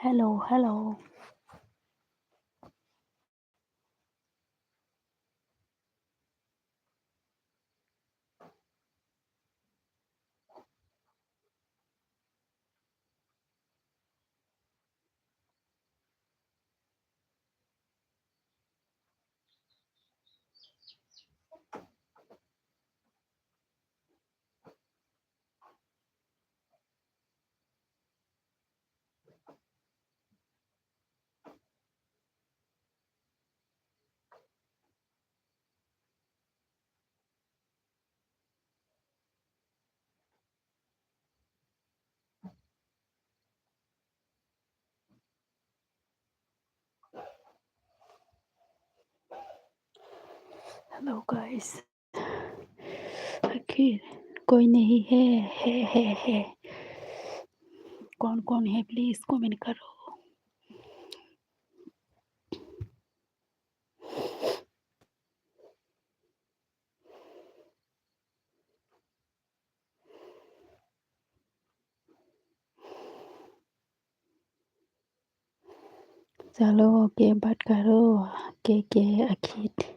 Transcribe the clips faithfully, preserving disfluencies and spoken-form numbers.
Hello, hello. Hello guys. आखिर कोई नहीं है, है, है, है। कौन, कौन है, please comment करो। चलो, OK, बात करो, के, के, आखिर।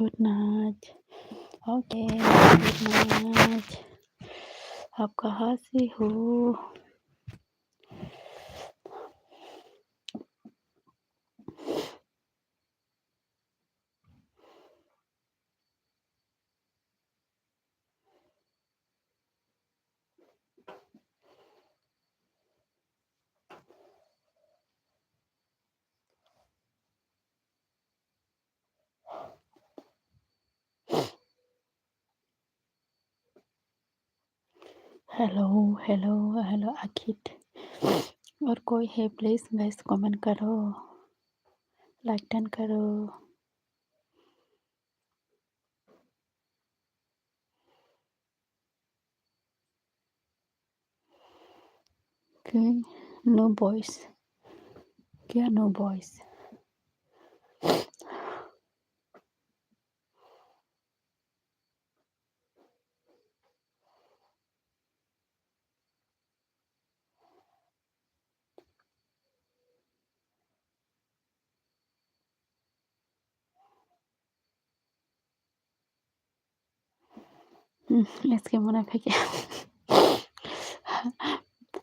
Good night. OK, good night. आप कहाँ से हो? Hello, hello, hello, आखिर। और कोई है, please guys, comment करो, like done करो। Okay, no voice. क्या no voice? Hmm, S K Monai phaikhe.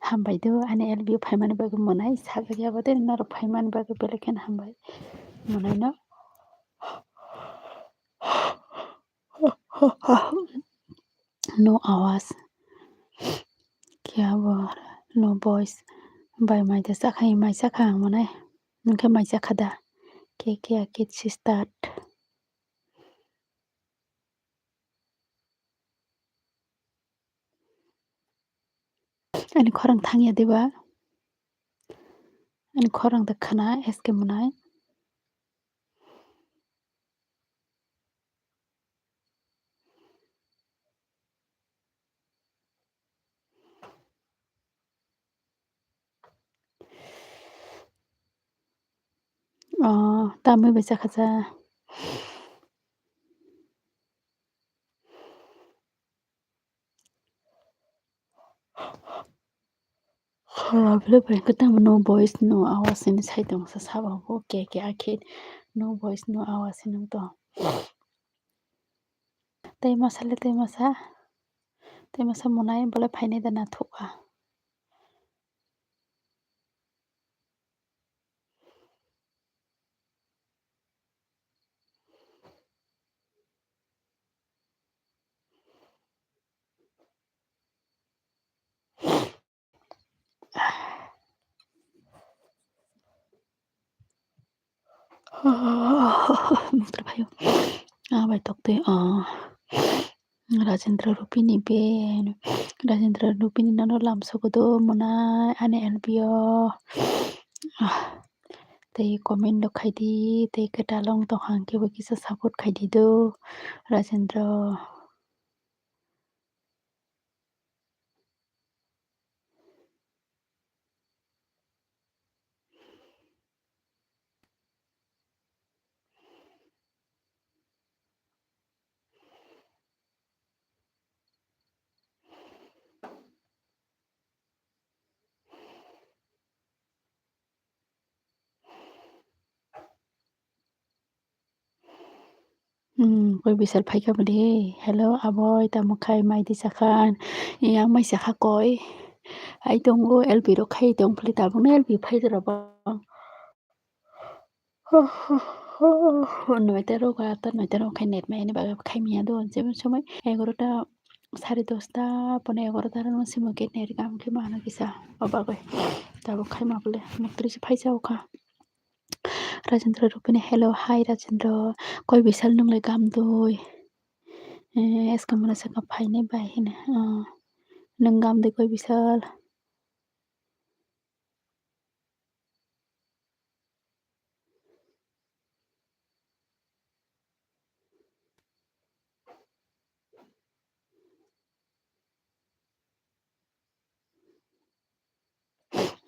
Hambai do, ani L B O phaimani bagwi Monai, sajak ya bade norok phaimani bagwi belai kheno hambai Monai no. No आवाज़। क्या बोल? No voice. Bai mai da chakha, mai chakha ang Monai. Nwng khe mai chakha da? Ke ke akit si start. Ani khorang thangya diba? Ani khorang da khna S K Monai. Oh, tamwi bai chakha cha. Khorang bwlwi bai kwtang no voice no आवाज़ hinwi sai tong sa sabo bo ke ke akhe no voice no आवाज़ hinwi tong. Tei masa le tei masa, tei masa Monai bole phainai da nathok a. Muktra phaio. Ah, bai tok twi, ah. Rajendra Rupini be, Rajendra Rupini nono lamsogo do Monai ani L B O. Ah, tei comment rok khai di, tei kwtal wng tong kha hwnkhe bo kisa support khai di do, Rajendra. Koi bisal phaikha bwle, "Hello aboi, tamo khai mai di sakha?" Yang mai sakha koi. Ai tongo L P rok khai tong phli tabukno L P phai rw bang. Noita rogo, ata noita rogo khai net maya ni bagwi khai maya do, jemon somoi egarota sare dosta, pone egarota rok no simo gate ni ri kam khe mano kisa o bagwi. Tabuk khai ma bwle, muktri se phai sa o kha. Rajendra Rupini, "Hello, hi Rajendra, koi bisal nwnglai gam doi?" Eh, S K mona saka phainai bai hino, ah, "Nwng gam doi koi bisal?"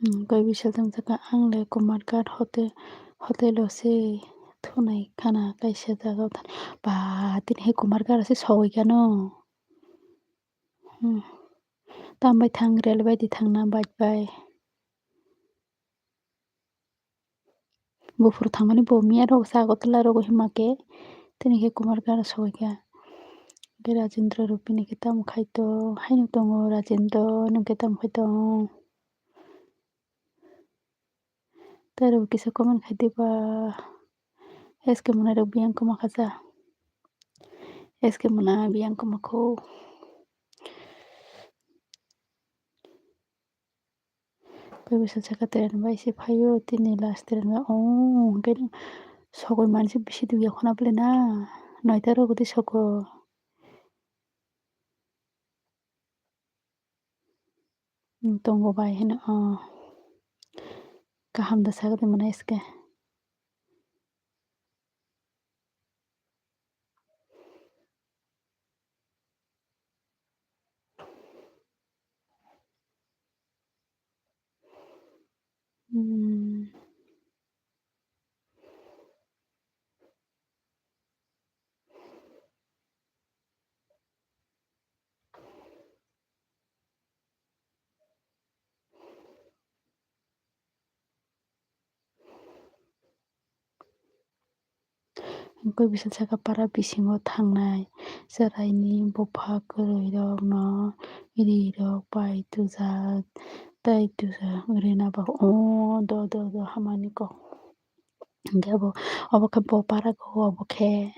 Hmm, koi bisal tong saka, "Ang le Kumarghat hotel, hotel o se thunai khana kaisa jaga o thani." Ba, tini hai Kumarghat o se sogwi kha no. Hmm. Tam bai thang, railway di thangna bike bai. Buphuru thangmani bo miya rok sa Agartala rogo hima khe. Tini khe Kumarghat sogwi kha. Khe Rajendra Rupini khe tamo khai tong, haino tongo Rajendra, nwng khe tamo khai tong. Tei rok kisa comment khai di ba. S K mona rok biyang kwma kha sa. S K mona biyang kwma kho. Koi bwswk saka train bai se phaio, tini last train bai. Oh, hwnkhe sogwi manse bisi dugya khuna bwle na. Noita rok tei sogo. Tongo bai hino, oh. Kaham da sagwi mano S K. Hmm. Wngkhe bisa saka para bisingo thangnai chwraini bupha kwrwirokno rirok bai tujak tei tujak rwna bagwi. O do do do hamani kok. Hwnkhe obo, obo khe bo para kok obo khe.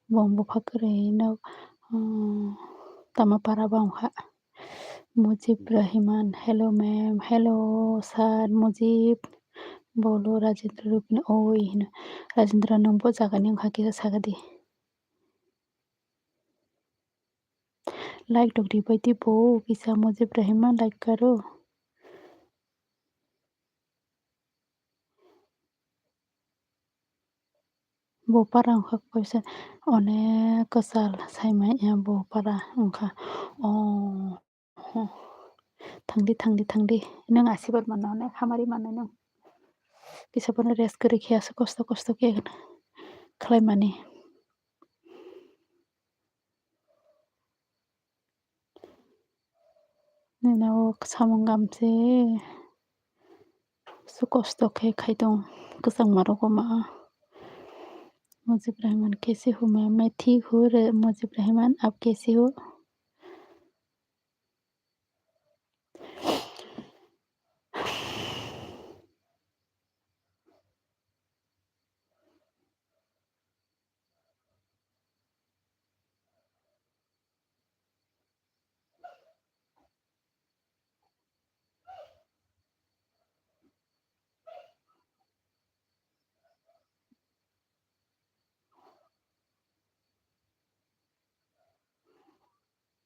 Bo bupha kwrwi nok, um, tama para bo wngkha. Mujib Rahman, "Hello ma'am, hello sir Mujib." Bolo Rajendra Rupini, "Oi," hino. "Rajendra, nwng bo jagani wngkha kisa sagadi." Like rok ribai di bo kisa Mujib Rahman like karo. Bo para wngkha kaisa onek kwchal saimanya bo para wngkha. Oh, thangdi, thangdi, thangdi. Nwng asibad manna onek hamari mannai nwng. Kisa bono rest kwrwi khe aswk kosto kosto khe khlaimani. Nini o samung gamse su kosto khe khai tong kwchangma rogo ma. Mujib Rahman kaise hu, main main thik hu re, Mujib Rahman aap kaise ho?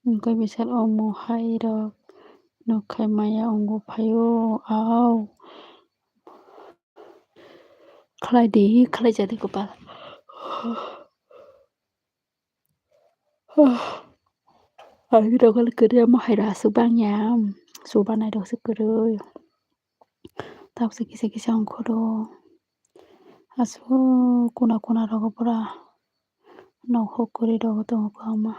Wngkhe bisal omo hai rok nukha maya wngo phaio, au. Khlai di, khlai jadi kwpal. Ang rok le kwrwi, omo hai rok aswk bang ya, chubanai rok se kwrwi. Tabukhe kisa kisa ongkhoro. Aswk kuna kuna rogo pura nokhok kwrwi rogo tongo kwbangma.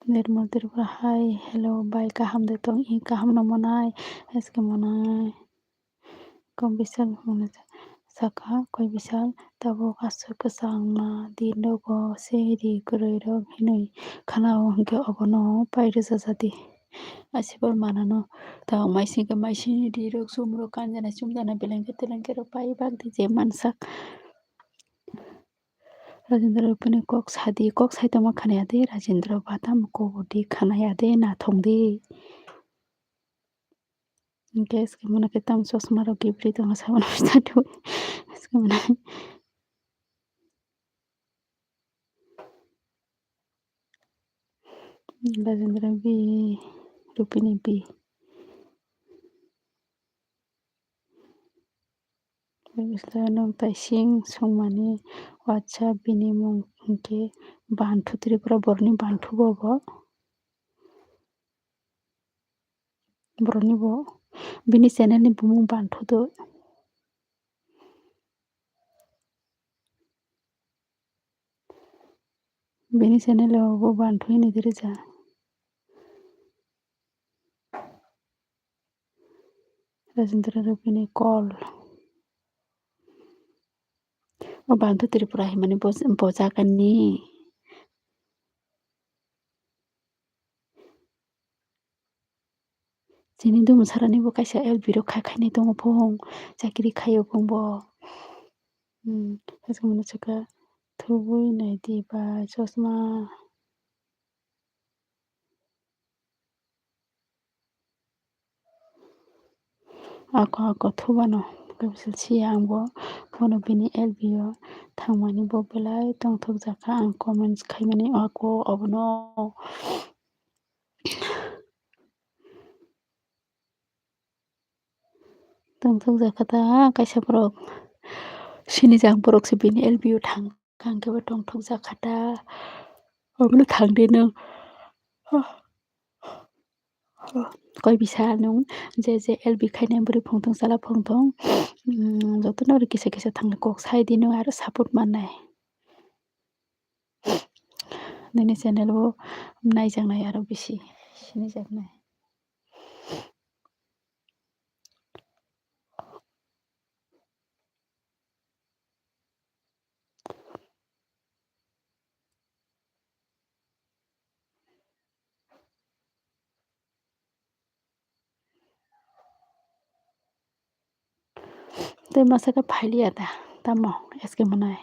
Nirmal Tripura hai, hello bai, kaham de tong i, kaham no monai, S K monai. Kom bisal monai. Saka Koi Bisal, tabuk aswk kwchangma din rogo se ri kwrwi rok hinwi khna-o, hinkhe obono pai rwja ja di. Aswkbo manano, tabuk maising khe maisingni ri rok, chum rok, kanjana chumjana, belengke telengke rok pai bak di je mansak. Rajendra Rupini kok sadi, kok sai tongma khna ya de, Rajendra ba tamo kok di khna ya de, nathong di. Hinkhe swkang mano khe tamo chosma rok gibri tongo, sabono start o. Swkang mano. Rajendra bi, Rupini bi. Nwng taising songmani uaisa bini mung hinkhe Banthu Tripura, borokni Banthu bo bo. Borokni bo, bini channel ni bumung Banthu do. Bini channel o bo Banthu hinwi de rwja. Rajendra Rupini kol. O Banthu Tripura himani bo, bo jagani. Chini dumusarani bo kaisa L B rok khai khainai tongo phung, chakri khaio phung bo. Hmm, aswk mano swkha, thubui naidi ba chosma. Ako ako thubano kaisa siya ang bo, bono bini L B o thangmani bo belai tongthokjakha, ang comments khaimani ako obono. Tongthokjakha ta kaisa borok, sinijak borok se bini L B o thang, hwnkhe bo tongthokjakha ta, obono thangdi nwng. Koi bisa nwng je je L B khainai bwrwi phungthung chala phungthung, mm, jotono oro kisa kisa thangna kok saidi nwng aro support mannai. Nini channel o naijaknai aro bisi sinijaknai. Tei masa khe phailiya da, tamo S K Mwnai.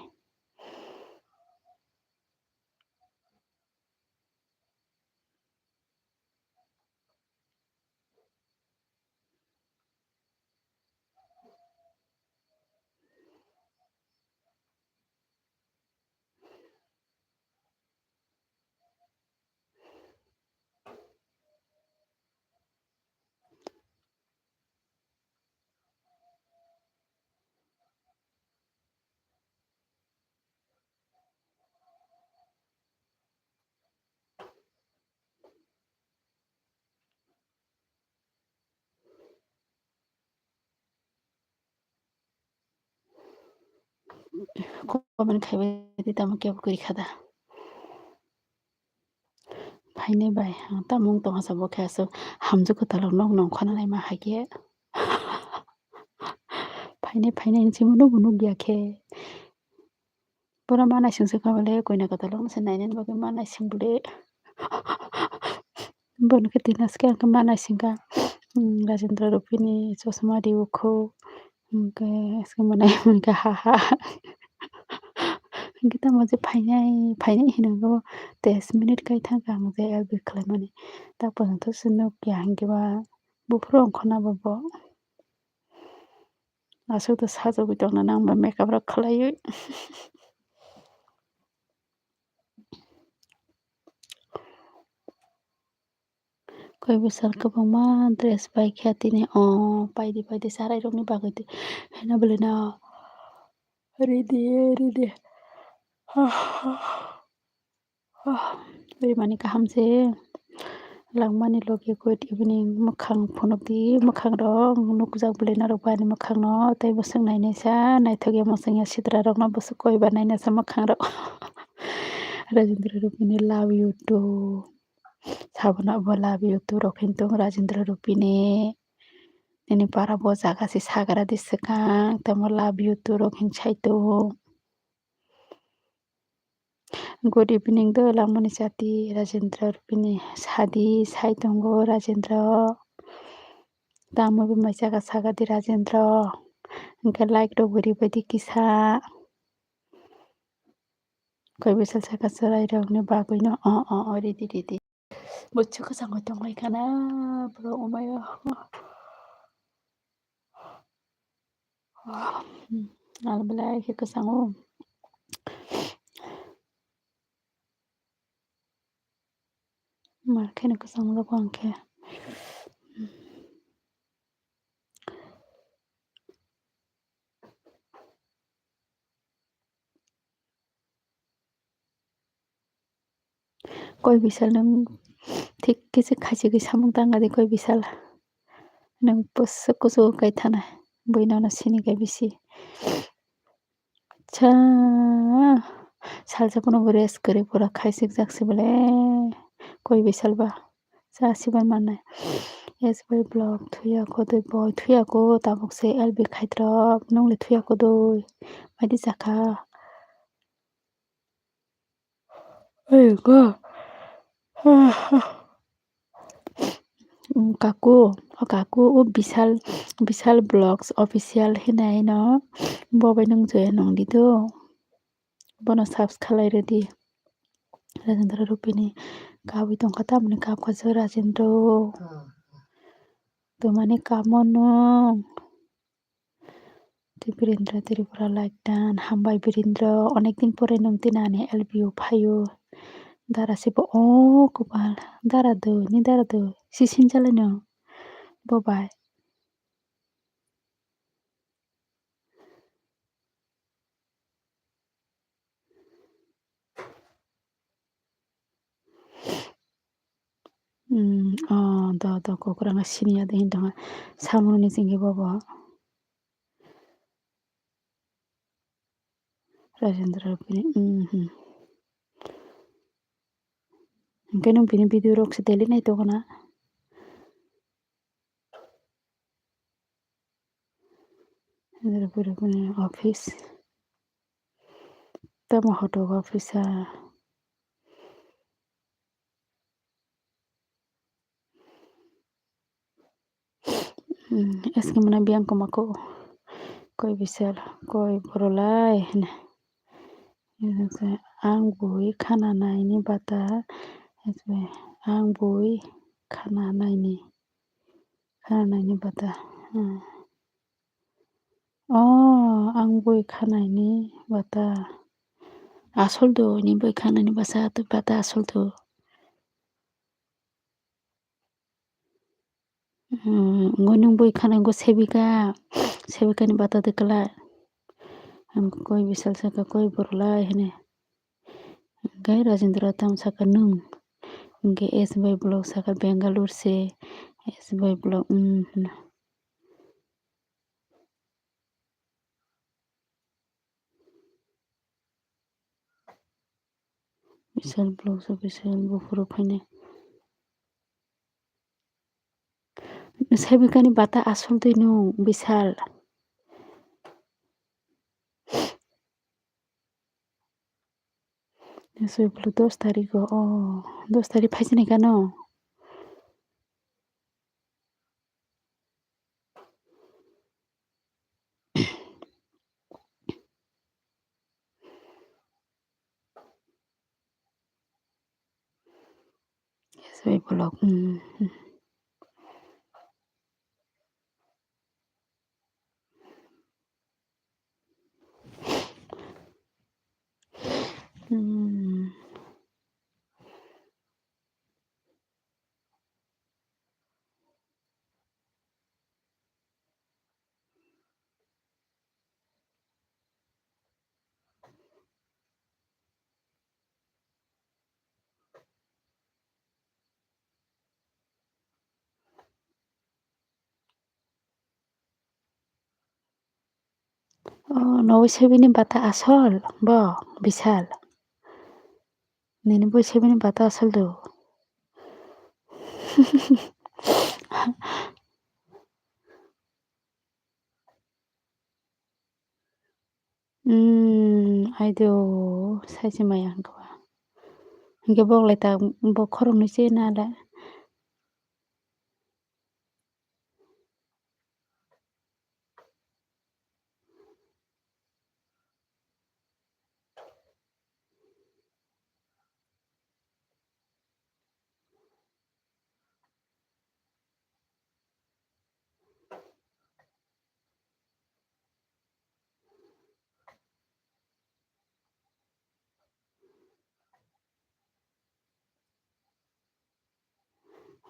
Comment khaibai di, tamo kebo kwrwi kha da. Phainai bai, ang tamo wng tongkha sa, bo khe aswk hamjwk kwtal rok nok nong khana naima hai khe. Phainai, phainai hinwi simo nubo nukya khe. Pura ma naising se kha bole, koina kwtal rok se nainani bagwi ma naising bole. Bono khe tini aske ang khe ma naising kha, hmm, Rajendra Rupini chosma ri o kho, hwnkhe aske mwnai hwnkhe ha ha. Hwnkhe tamo je phainai, phainai hinwi bo teis minute kai thang kha ang je L B khlaimani. Ta pono to se nukya hwnkhe ba buphuru ongkhorna bo bo. Aswk to sajagwi tongna nang ba makeup rok khlaiwi. Koi bwsal kwbangma dress paikha tini, o paidi paidi charairokni bagwi twi haino beleno ready ready. Rimani kaham se langmani logi good evening, mwkhang phunukdi, mwkhangrok nukjak bwlai norok bo ani mwkhangno tei bwswk nainaisa naithokya, mwswngya sitrarokno bwswk koi ba nainaisa mwkhangrok. Rajendra Rupini love you too. Sabono bo love you too rok hinwi tongo Rajendra Rupini. Nini para bo jaga se sagra di swkang, tamo love you to rok hin sai tongo. Good evening do langmani chati Rajendra Rupini sadi sai tongo Rajendra. Tamo bo mai jaga saga di Rajendra. Hwnkhe like rok bo ribaidi kisa. Koi bwsal saka chwrairokni bagwino o, o, o, ridi, ridi. Buchuk kwchangwi tonglaikha na borok umaio. Al belai khe kwchango. Mar kheno kwchang logo ang khe. Koi bisal nwng thik khe se khachi gwi samung tangkha de koi bisal. Nwng bwswk kuchuk kai thana buino no sini kai bisi. Cha salsa phano bo rest kwrwi pura khaisik jak se bole koi bisal ba. Cha sibai mannai. S Y vlog thuya kho doi boy thuya kho tabuk se L B khaitwrok nungli thuya kho doi. Baidi chakha. Oi go. Kaku, o kaku, o Bishal, Bishal Vlogs Official hinai no bo bai nung joya nung di do. Bono subscribe khlai rwdi. Rajendra Rupini kabwi tongkha tamoni kapkha se Rajendra. Tumani kamo nung. Tei Birendra Tripura like dan hambai Birendra onek din pore nung tini ani L B o phaio. Dara se bo o kopal dara doi ni dara doi si sinjalai no bo bai. Hmm, oh, do, do, kukurang siniya de hintonga. Samung ni singke bobo. Rajendra bini, hmm, hmm. Hingke nung bini video rok se daily nai tongona. Office. Tamo hoto office ha. Hmm, eske mane biyang koma ko koi bisal koi borolai hene. Ang bui khana naini bata, ang bui khana naini, khana naini bata. Hmm. Oh, ang bui khanaini bata. Asol do, ni bui khanaini basa, bata asol do. Hmm, ngo nung bui khana ngo sebika, sebika ni bata de kala. Ang koi bisal saka koi borolai hene. Gai Rajendra tam saka nung. Hingke S Y vlog saka Bangalore se. S Y vlog, hmm, hina. Bisal vlog so bisal buphuru phainai. Sebikani bata asol twi nung bisal. Soi bwlwi dos tarikh o, oh, dos tarikh phaisinai kano. Yes, we block. Mm. Hmm. Oh, nogo sebini bata asol bo bisal. Nini bo sebini bata asol do. Hmm, aido, sai se maya hwnkhe ba. Hwnkhe bok lai ta, bo khoroknwi se nale.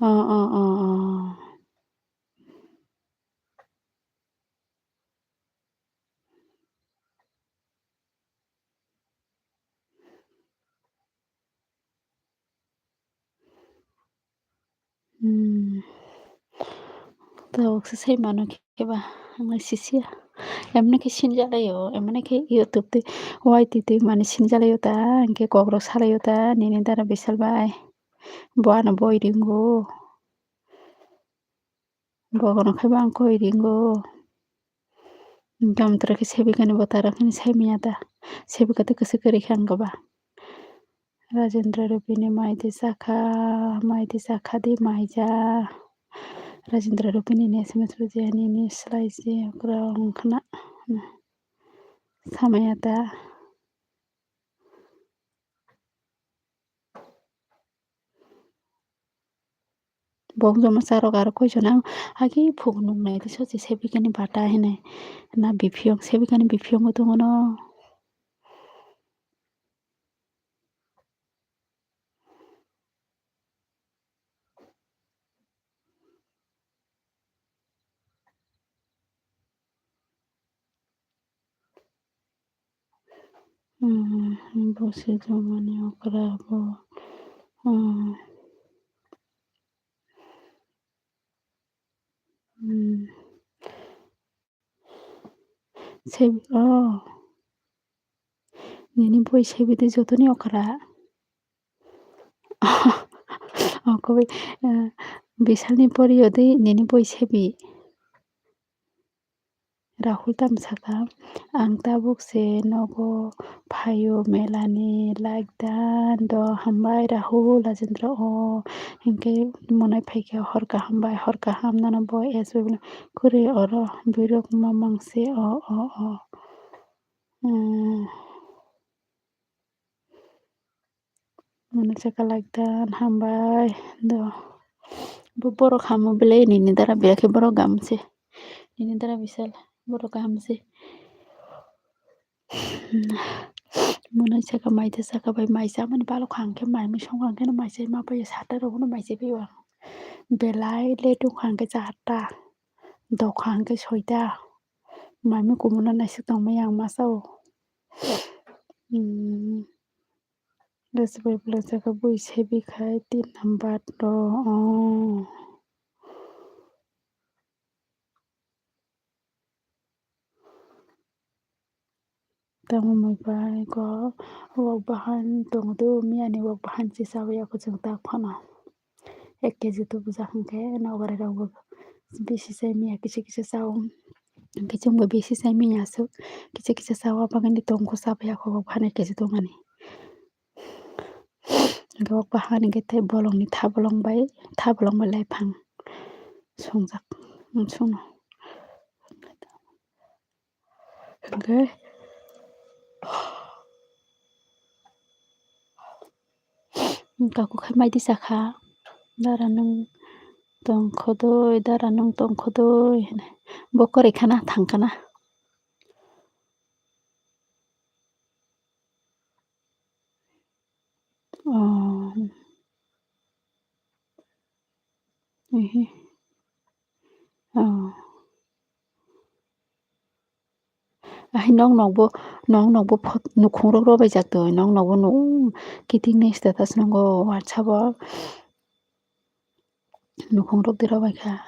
O, o, o, o. Hmm. Tabuk se sai mano khe ba, ang sisiya. Emne khe sinjalaio, emne khe YouTube twi, Y T twi mani sinjalaio ta, hwnkhe kokrok salaio ta, nini dara bisal bai. Bo ano boi ringo. Bogono khe bang koi ringo. Tamtra khe sebikani botara khani saimanya ta. Sebika tei kwswk kwrwi khe ang goba. Rajendra Rupini mai twi chakha, mai twi chakha di maija. Rajendra Rupini ni S M S rwjani ni slai se okra wngkhana. Samaya ta. Bo wngjakma charok aro koi jona agi phuk nuknai tei sosi sebikani bata hinwi na biphiyong sebikani biphiyongo tongo no. Hmm, bo se jongmani okra bo. Hmm. Hmm. Sebi, oh. Nini boi sebi de jotoni okra. Oh, koboi, eh, bisalni poriyo de nini boi sebi. Rahul tamo saka, ang tabuk se nogo phaio melani like dan do, hambai Rahul Rajendra o, hinkhe monai phaikhe hor kaham bai, hor kaham nono bo S B kure oro birok mamang se o, o, o. Hmm. Mwnwi chakha like dan hambai do. Bo borok hamo belai nini dara belai khe borok gam se. Nini dara bisal borok kaham se. Mwnwi chakha mai tei chakha bai mai chamani balok hang khe mai mui song hang khe mai chai ma pai sata rok no mai chai pai o ang. Belai late wngkha hang khe charta. Dokha hang khe soita. Mai mui kubuno naisik tong maya ang masa o. Hmm. Rwchapui bwlajak bui sebi khai tin number rw o. Tamo mui bai kok wak bahan tongdo, miyani wak bahan se chawi ya kuchung tak phano. Ek kg tubujak hwnkhe nokbarwi rok bo bisi chai manya kisa kisa chao. Hwnkhe chwngbo bisi chai manya aswk kisa kisa chao, abagwni tongkho chabai ya kho wak bahan ek kg tongmani. Hwnkhe wak bahan hwnkhe tei bolongni thabolong bai thabolong bai laiphang songjak. Hwnkhe kaku khai mai tisa kha, dara nwng tong khodoi, dara nwng tong khodoi, hwnwi bo kwrwi khana thang khana. Oh. Ehe. Oh. Ahai nok nok bo, nok nok bo phot-, nukhung rok robai jak toi, nok nok bo nung kiting ni status nungo WhatsApp o. Nukhung rok de robai kha.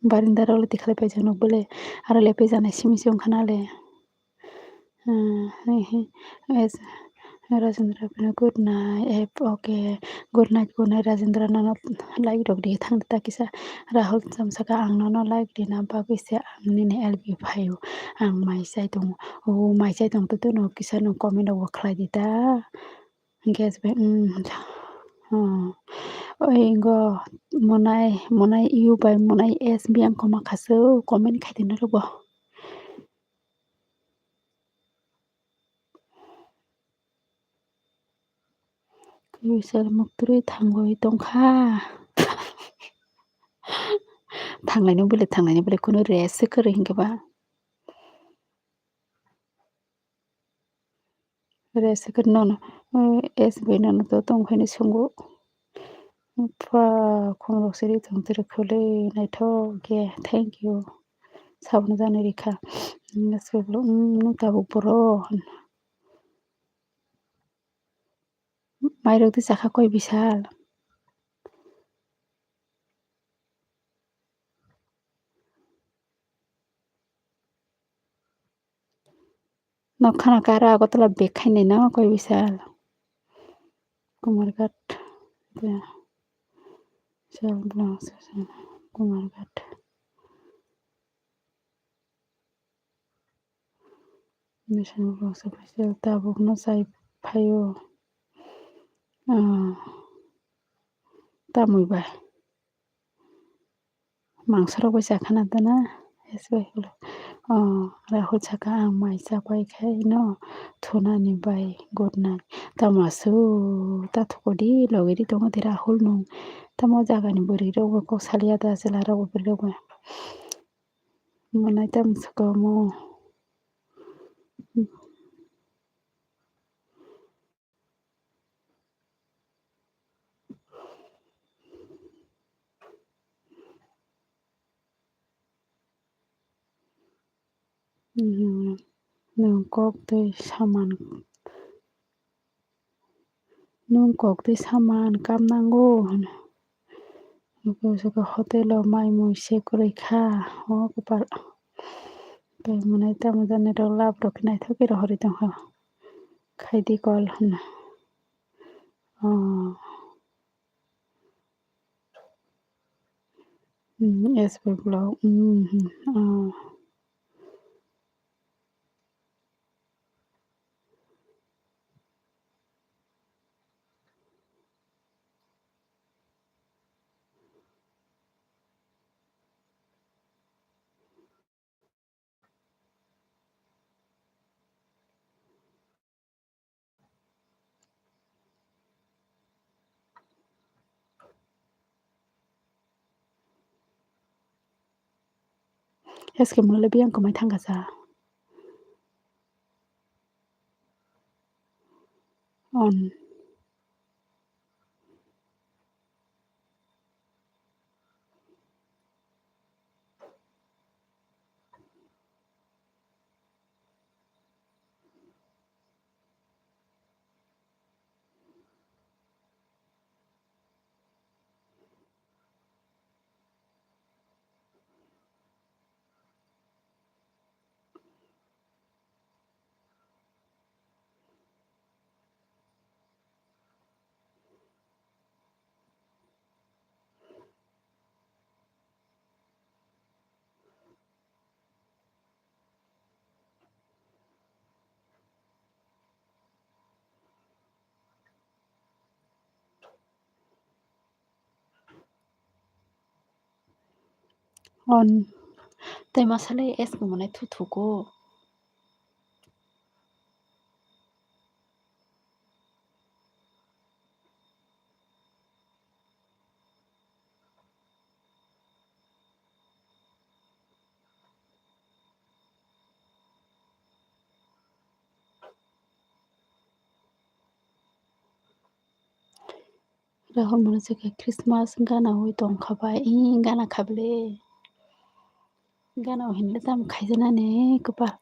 Barinda rok le tikhlai paijak nuk bole, aro le pejak nai simi se wngkha na le. Hmm, he, he, es-, Rajendra, good night. Eh, okay. Good night, good night, Rajendra. Nono like rok di thang ta kisa. Rahul Chamsaka, ang nono like di na bagwi se ang nini L B phaio. Ang mai chai tongo. O mai chai tong to no kisa no comment rok bo khlai di ta. Gas bai, mm, oh. Oi, go. Monai, monai U bai monai S biyang koma khasu comment khai di norok bo. Kwi sal muktrwi thangwi tongkha. Thanglaino bwle, thanglaino bwle, kunu rest se kwrwi hinkhe ba. Rest se kwrwi nono, eh, S B nono to tongkhaini sungo. Pha khumrok siri tongtwrwk khwlwi naithok khe, thank you. Saboni jani rikha. Nung tabuk boro. Mairok twi chakha koi bisal. Nok khana kara Agartala bag khainai no koi bisal. Kumarghat. Sal blang Kumarghat. Mission box official tabuk no chai phaio. Ah, tamwi bai. Mangsa rok bai chakha na tana. S Y ulo. Oh, Rahul saka ang mai chapai khai no thunani bai good night. Tamo asu ta thukodi logi di tongo de Rahul nung. Tamo jaga ni bwrwi rok bo kok salia da chwla rok bo bwrwi rok bo. Monai tamo saka mo. Nwng kok twi saman, nwng kok twi saman kam nango hwnwi. Nokosoko hotel o mai mui se kwrwi kha o kwpal. Tei mwnai tamo jani rok lab rok khe naithok khe rohorwi tongkha. Khaidi call hwnwi. Oh. Mm, S B vlog. Mm, mm, oh. S K mole biyang kwmai thangkha sa. On. On. Tei masale S K mane thuthuko. Rahul mane se khe Christmas gana wi tong kha bai, ih, gana kha bele. Gana wi hinle tamo khaijana ni kwpal.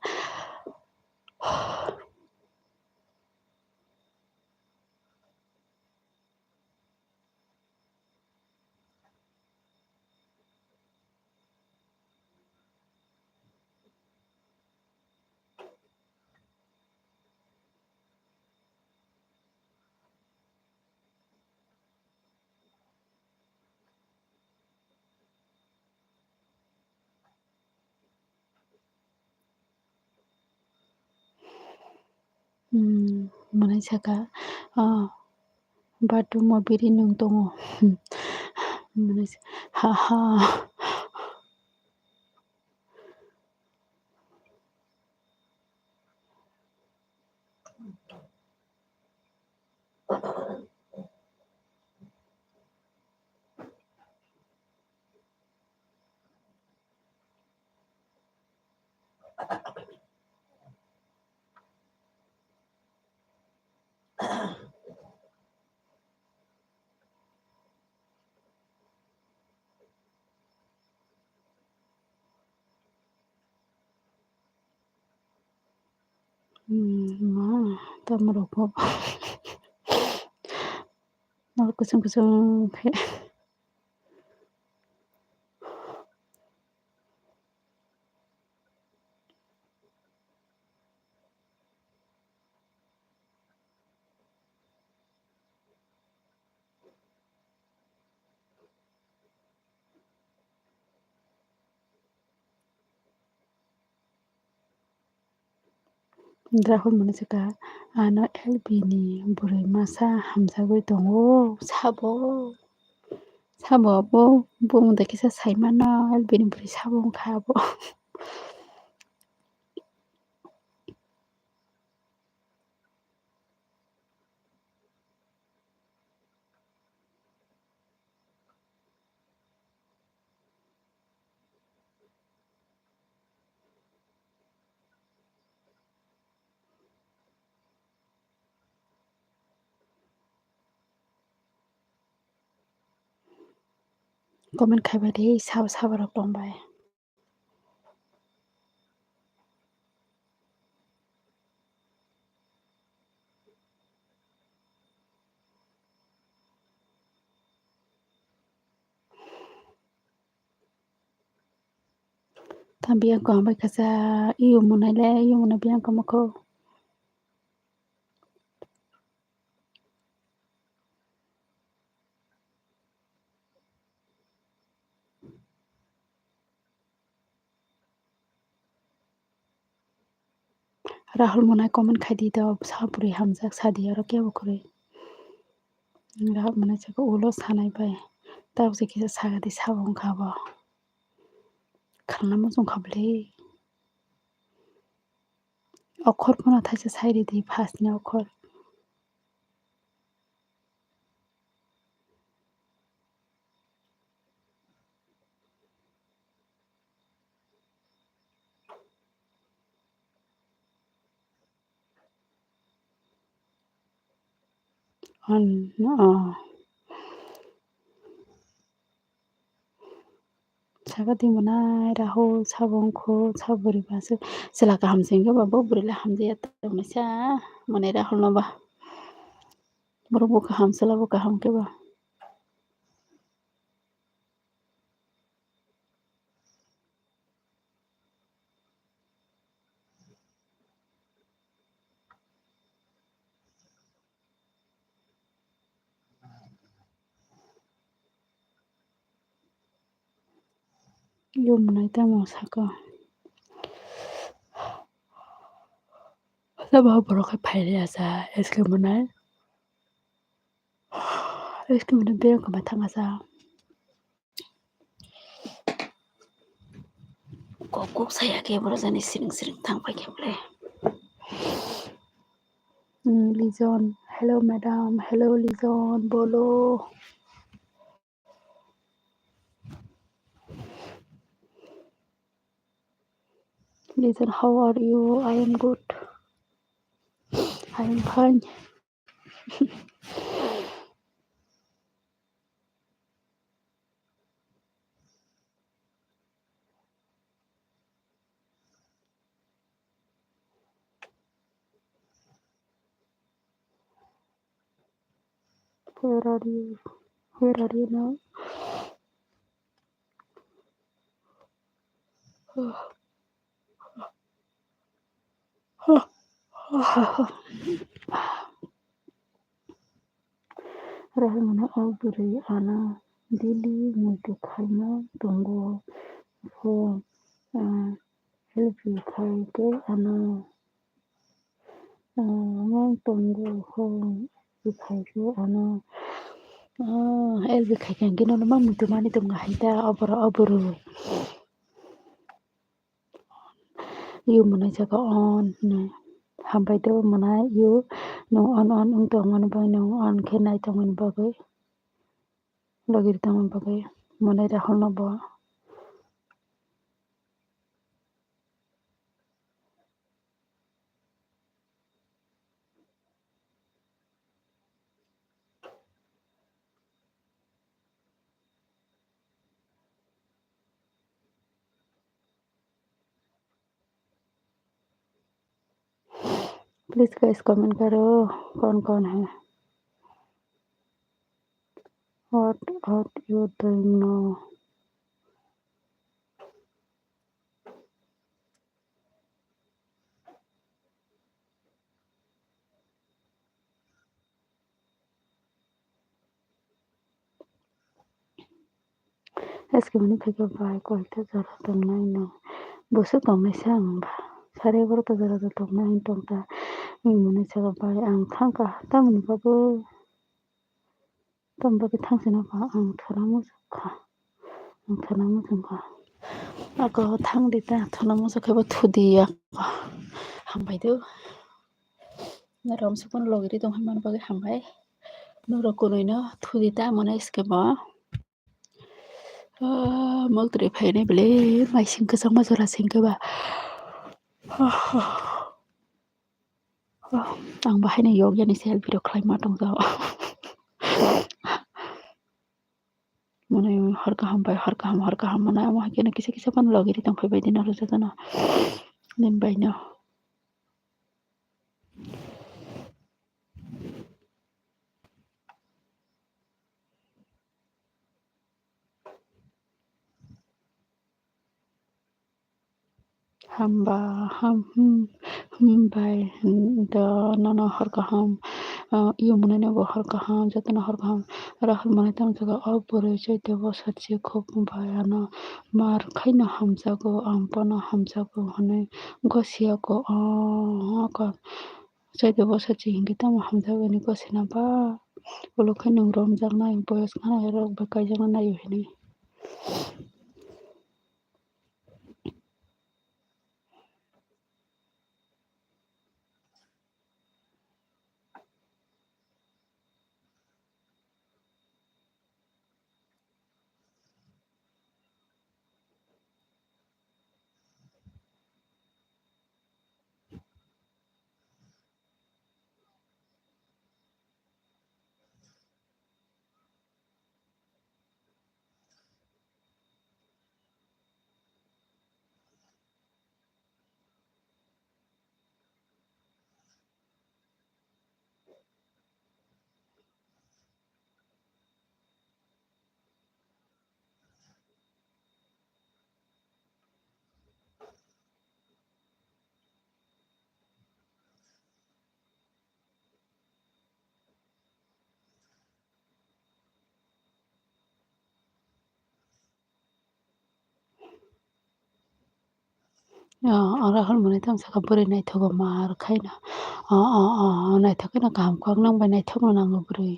Hmm, mwnai saka, ah, bathroom o biri nwng tongo. Mwnai sa-, ha, ha. Hmm, ma, tamo rok bo. Norok kuchung kuchung khe. Rahul mwnwi saka, "Ano L B ni bwrwi masa hamjagwi tongo, sabo, sabo abo, bo wngkha kisa sai mano, L B ni bwrwi sabo wngkha abo." Comment khaibai di, sabo sabo rok tongbai. Tang biyang kong bai kasa, iyo munai le, iyo munai biyang kong mokho. Rahul mwnai comment khai di do, sa bwrwi hamjak sa di, oro kebo kwrwi. Rahul mwnai chakhe ulo sanai bai. Tabuk se kisa saga di, sabo wngkha bo. Khana muchung kha bwle. Okhor phano thaisa sai ridi, first ni okhor. Hwn, oh. Saka di mwnai Rahul, sabo wngkhu, sabo bwrwi ba se, chwla kaham se wngkhe ba, bo bwrwi le hamjaya tongmani sa, mwnai Rahul no ba. Borok bo kaham, chwla bo kaham khe ba. Yumnai tamo saka. Sabo borok khe phaile asa ice cream mwnai. Ice cream mwnai biyang kama thang asa. Kok kok saya khe borok jani siring siring thang pai khe bole. Hmm, Lijon, hello madam, hello Lijon, bolo. Lijon, how are you? I am good. I am fine. Where are you? Where are you now? Rahul mwnai o bwrwi ano daily muitu khaima tongo. Phone, ah, help khai khe ano Omo tongo hwn bwkhaikhe ano, ah, L B khaikhe hwnkhe nono ma muitu mani tongo hai ta, oborok, oborok. Yu mwnai saka on hinwi. Hambai tei mwnai yu nwng on on wng tongmani bagwi, nwng on khe nai tongmani bagwi, logi ri tongmani bagwi mwnai Rahulno bo. Please guys, comment karo, कौन कौन है, what, what you doing now? Eskimani phaikhe bai koita jora tongnai no. Bwswk tongnai se ang ba. Sare egaroh ta jora tongnai hinwi tongta. Hinmani saka bai ang thangkha tamni bagwi. Tamo bagwi thang sina ba ang thana muchungkha. Ang thana muchungkha. Ako thang di ta thana muchungkha ba thudi ako. Hambai do. Norok sukun logi ri tong hwnmani bagwi hambai. Norok kunui no thudi ta mwnai eskimo. Ah, mok twi phainai bwle maising kwchangma jora singkhe ba. Ah, ang bahaino yokjani selfie rok khlaima tongjago. Mwnai hor kaham bai hor kaham hor kaham mwnai omo hai kheno kisa kisa phano logi ri tongphai bai dino rwchapjano nini baino. Hamba, ham, hmm, hmm, bai, hmm, do, nono hor kaham, ah, iyo mwnai no bo hor kaham, jotono hor kaham. Rahul mwnai tamo jaga o bwrwi chwdwi bosor se khuk bai ano mar khaino hamjago, ang bono hamjago hwnwi gosiyago, oh, oh, chwdwi bosor se hinkhe tamo hamjago hwnwi gosina ba ulo khe nwng romjaknai boyos gana rok bai kaijaknai naio hwnwi. O, oro hwnmani tamo saka bwrwi naithogo mar khaino. O, o, o, naithok kheno kaham kok nang bai naithokno nango bwrwi.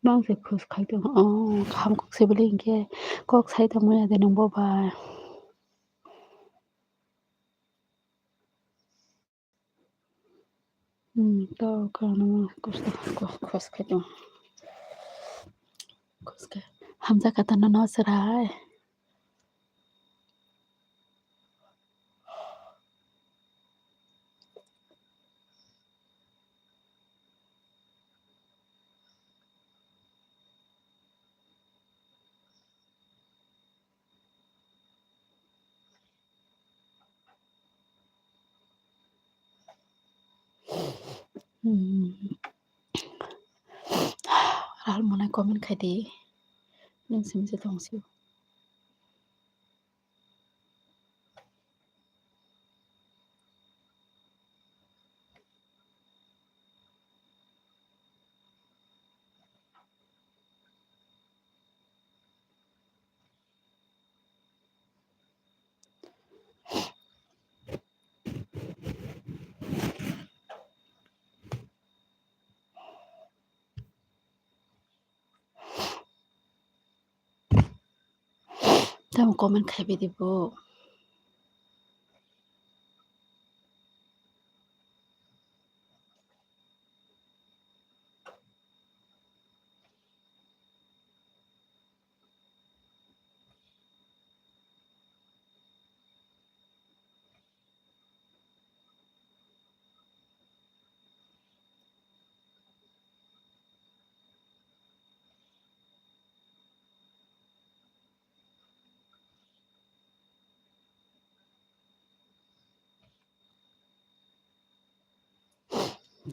Mangse khos khai tong, oh, kaham kok se bele hinkhe kok sai tongmani ade nang bo bai. Hmm, to kano kosto kos, kos khaito. Kos khe hamjak kha to nono chwrai. Hmm. Rahul Monai comment khai di. Nung simi se tong sio. Tamo comment khai bidi bo.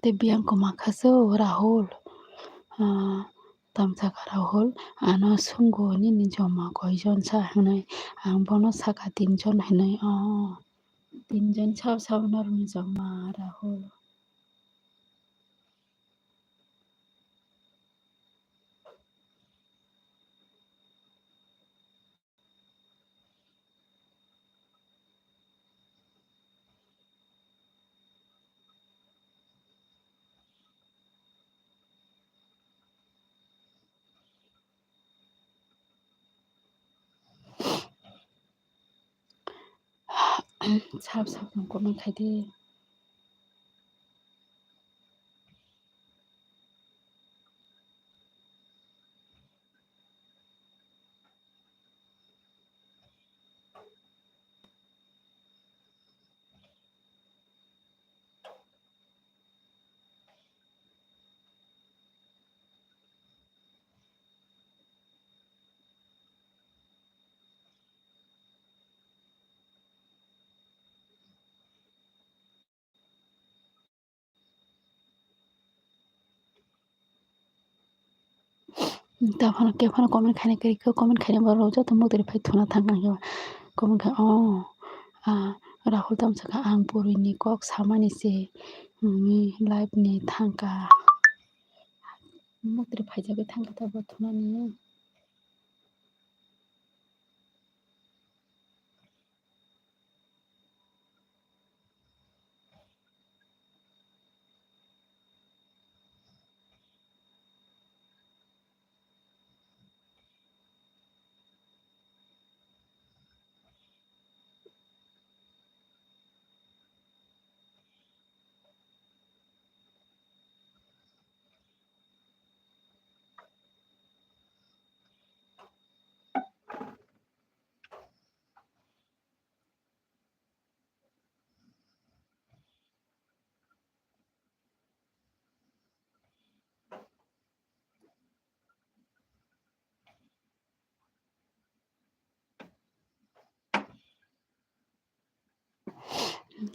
Tei biyang kwma kha se o Rahul. Ah, tamsa kha Rahul, ano swngo nini joma koijon sa hinwi. Ang bono sakha tinjon hinwi. Oh, tinjon sa, sa norokni joma Rahul. Sap sap rong comment khai di. Tei phano khe phano comment khaina kwrwi khe, comment khaina borok joto mukdari phai thuna thang khe comment khai, oh, ah, Rahul tamsa kha, ang bwrwini kok samani se, mm, live ni thangkha. Mukdari phaijagwi thangkha ta bo thunani.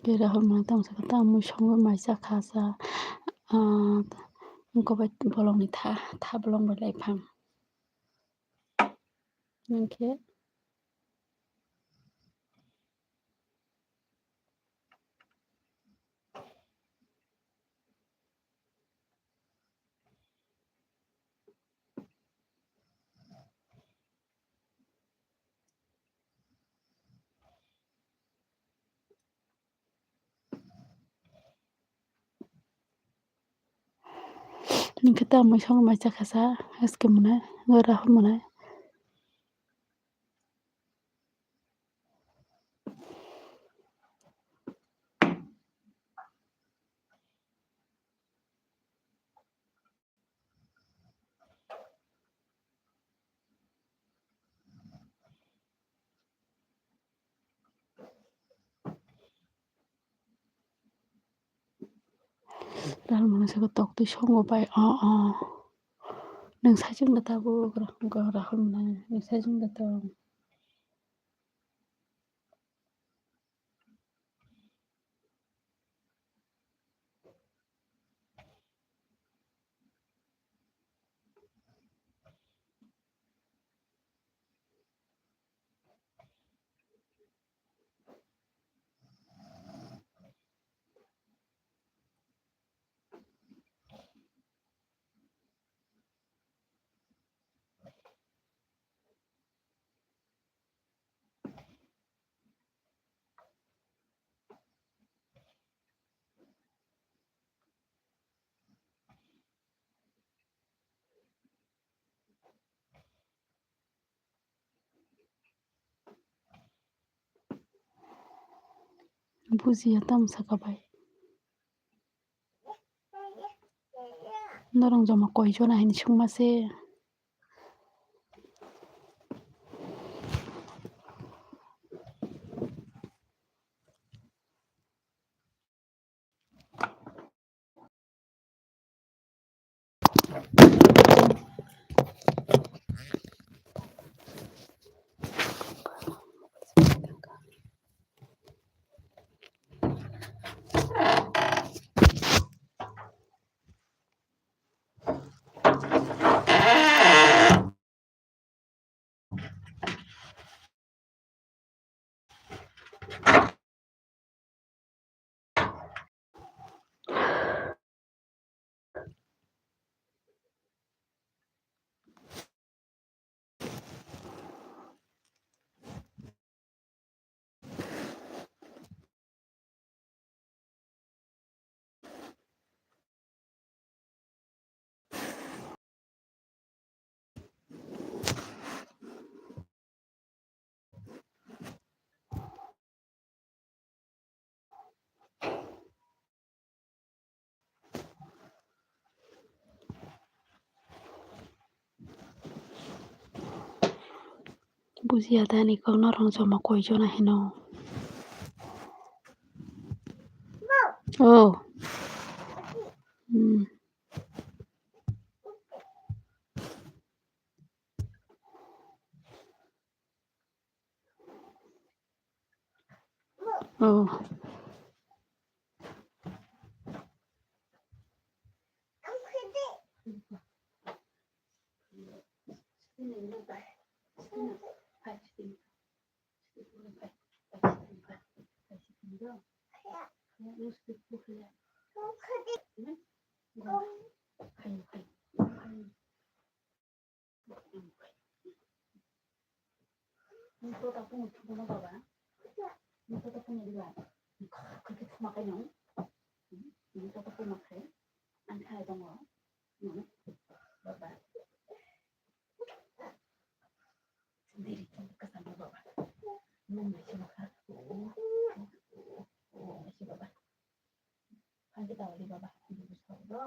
Khe Rahul mwnai tamo sakha ta mui songo mai chakha sa, ah, wngkha bai bolongni tha, tha bolong bai lai phang. Nwng khe? Nwng khe ta mui songo mai chakha sa, S K mwnai, Rahul mwnai. Rahul mwnai saka tok twi songo bai, oh, oh. Nwng saichung da tabuk, Rahul mwnai, nwng saichung da tabuk. Bujiya tamo saka bai. Norok joma koi jona hinwi swngma se. Bujiya da ni kok norok joma koi jona hino. Oh. Hmm. Oh. Nini toto pungni thumo baba. Nini toto pungni diba. Khorokhe thuma kaino. Nini toto pungma khe. Ang khe tongo. Baba. Diri khe kasano baba. Nung nai sima kha. Nung nai si baba. Ang khe tawali baba. Nung khe tawali baba.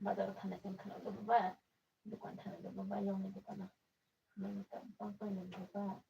Bazar thana tong khana baba, dukan thana baba, yongni dukan. Nang tam pang pang nang baba.